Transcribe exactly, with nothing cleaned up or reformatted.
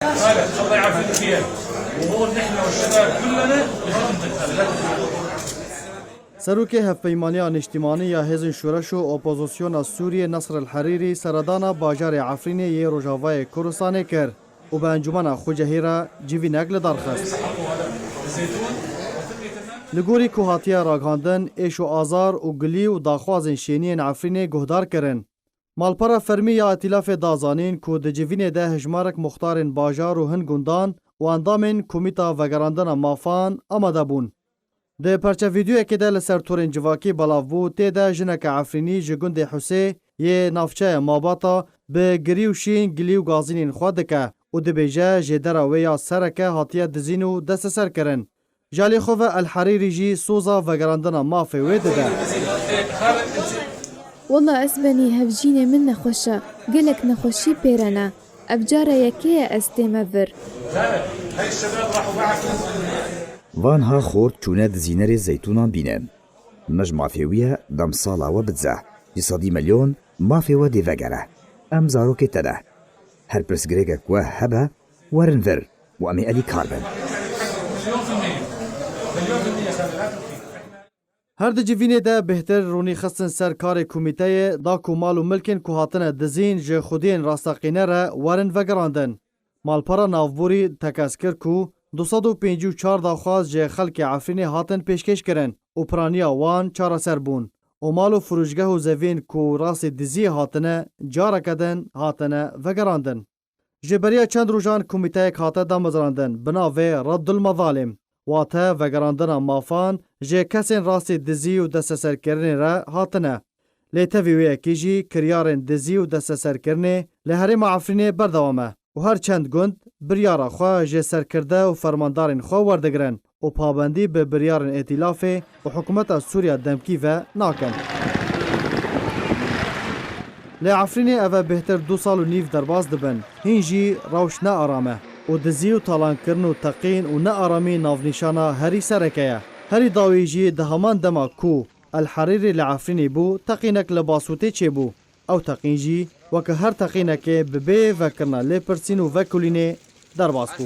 الله يعافيك فيها. وهون نحن والشباب كلنا لازم نتكلم. Serokê Hevpeymaniya Niştimanî ya Hêzên Şoreş û Opozisyona Sûriyê Nasr El Herîrî seredana bajarê Efrînê yê Rojavayê Kurdistanê kir û bi encûmena xwecehî re civînek li dar xist. Li gorî ku hatiye ragihandin, êş û azar û gilî û daxwazên şêniyên Efrînê guhdar kirin. Malpera fermî ya Îtîlafê da zanîn ku di civînê de hejmarek muxtarên bajar û hin gundan û endamên Komîta Vegerandina Mafan amade bûn. Di perçe vîdeoyekê de li ser torên civakî belav bû, tê de jineke Efrînî ji gundê Husê yê navçeya Mabata bi girî û şîn gilî û gazînên xwe dike û dibêje, jêdera wê ya sereke hatiye dizîn û desteserkirin. Ji alî xwe ve El Herîrî jî soza vegerandina mafê wê dide. Wela ez benî hevjînê min nexweş e. Gelek nexweşî pêre ne. Ev cara yekê ye ez tême vir. Van ha xort çûne dizînerê zeytûnan bîne. Mij mafê wî ye demsala we bidize. Sî sedî milyon mafê we dê vegere. Em zarokê te ne. Her pirsgirêkek we hebe, werin vir û em ê alîkar bin. Her di civînê de bêhtir rûnî xistin ser karê komîteyê da ku mal û milkên ku hatine dizîn ji xwediyên rasteqîne re werin vegerandin. Malpera navborî tekez kir ku du sed û pêncî û çar daxwaz ji xelkê Efrînê hatin pêşkêş kirin û piraniya wan çareser bûn û mal û firûşgeh û zevîn ku rastî diziyê hatine, careke din hatine vegerandin. Ji beriya çend rojan komîteyek hate damezrandin bi navê Reddul Mezalim, wate vegerandina mafan ji kesên rastî dizî û desteserkirinê re hatine. Lê tevî wê yekê jî kiryarên dizî û desteserkirinê li herêma Efrînê berdewam e û her çend gund biryara xwe ji serkirde û fermandarên xwe werdigirin û pabendî bi biryarên Îtîlafê û hikûmeta Sûriya demkî ve nakin. Lê Efrînê ev e bêhtir du sal û nîv derbas dibin, hîn jî rewş ne aram e û dizî û talankirin û teqîn û nearamî navnîşana herî sereke ye. Herî dawî jî di heman dema ku El Herîrî li Efrînê bû, teqînek li Basûtê çêbû. Ew teqîn jî weke her teqînekê bi bê vekirina lêpirsîn û vekolînê derbas bû.